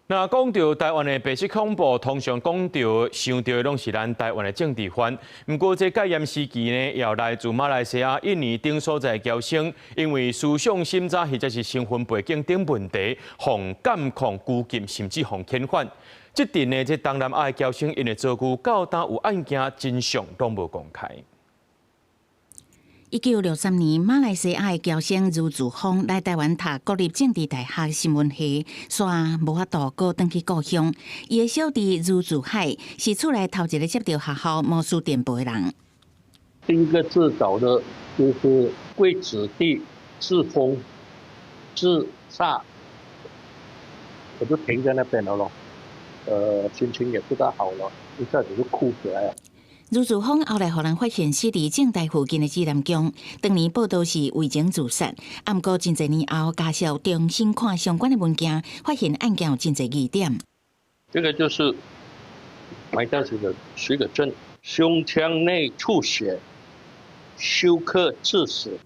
若講到台灣的白色恐怖，通常講到想到的攏是咱台灣的政治犯。毋過這戒嚴時期呢，也有來自馬來西亞、印尼等所在的僑生，因為思想審查或者是身份背景等問題，予監控、拘禁，甚至予遣返。這陣呢，這東南亞的僑生𪜶的遭遇，到今有案件真相攏無公開。1963年，馬來西亞的僑生余志峰來台灣讀國立政治大學新聞系，煞無法度閣轉去故鄉。伊的小弟余志海是厝內頭一个接著學校摩斯電報的人。第一個自找的就是貴子弟志峰自殺，我就停在那邊了咯。心情也不大好了，一下子就哭起來了。余志峰後來予人發現死佇政大附近的指南宮，當年報道是為情自殺。毋過真濟年後，家屬重新看相關的文件，發現案件有真濟疑點。這個就是埋葬時的許可證，胸腔內出血，休克致死。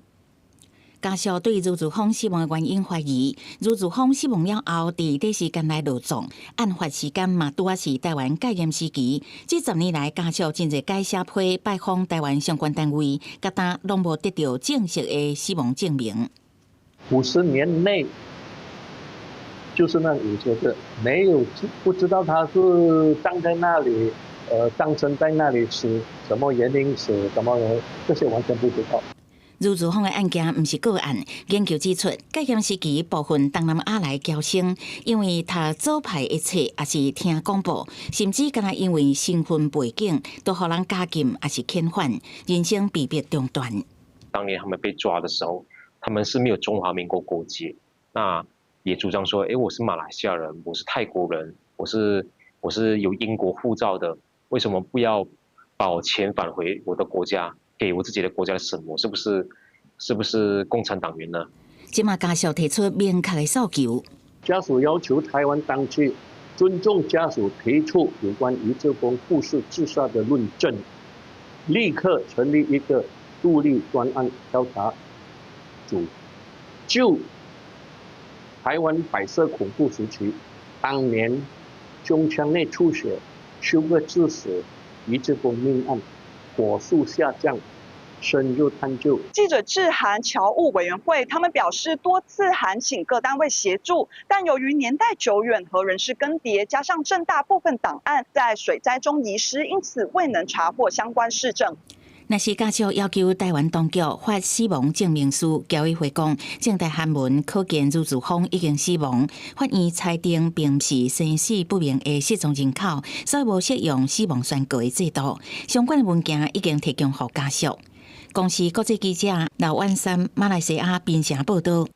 家屬對余志峰死亡的原因懷疑，余志峰死亡了後，佇短時間內落葬，案發時間嘛拄仔是台灣戒嚴時期。這10年來，家屬真濟改寫批拜訪台灣相關單位，佮今攏無得著正式的死亡證明。 50年內，就是那50個，沒有不知道他是葬在哪裡，葬身在哪裡死，什麼原因死，什麼這些完全不知道。余志峰的案件毋是個案，研究指出，戒嚴時期部分東南亞來僑生，因為讀左派的冊，抑是聽廣播，甚至干焦因為身份背景，都予人監禁，抑是遣返，人生被迫中斷。當年他們被抓的時候，他們是沒有中華民國國籍，那也主張說，我是馬來西亞人，我是泰國人，我是有英國護照的，為什麼不要把我遣返回我的國家，給我自己的國家的審？我是不是共產黨員呢？這馬家屬提出明確的訴求，家屬要求台灣當局尊重家屬提出有關余志峰不是自殺的論證，立刻成立一個獨立專案調查組，就台灣白色恐怖時期當年胸腔內出血、休克致死余志峰命案，火速下降，深入探究。記者致函僑務委員會，他們表示多次函請各單位協助，但由於年代久遠和人事更迭，加上政大部分檔案在水災中遺失，因此未能查獲相關事證。若是家屬要求台灣當局發死亡證明書，僑委會講，政大函文可見余志峰已經死亡，法院裁定並毋是生死不明的失蹤人口，所以無適用死亡宣告的制度。相關的文件已經提供予家屬。公視國際記者劉婉珊馬來西亞檳城報道。